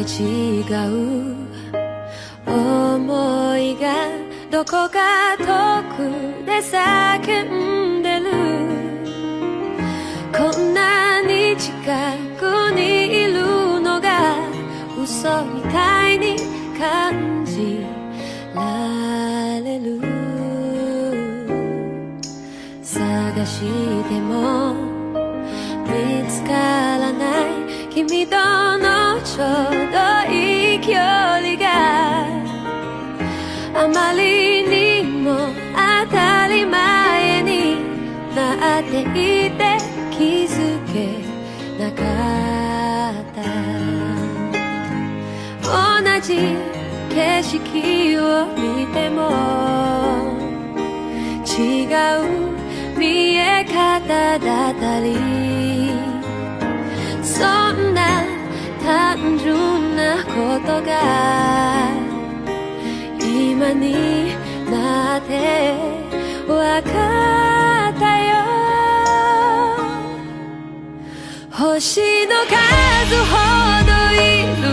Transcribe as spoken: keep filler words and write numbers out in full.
違う思いがどこか遠くで叫んでる。こんなに近くにいるのが嘘みたいに感じられる。探しても見つからない君とのちょうどいい距離があまりにも当たり前になっていて、気づけなかった。同じ景色を見ても違う見え方だったり、そんな単純なことが今になってわかったよ。星の数ほどいる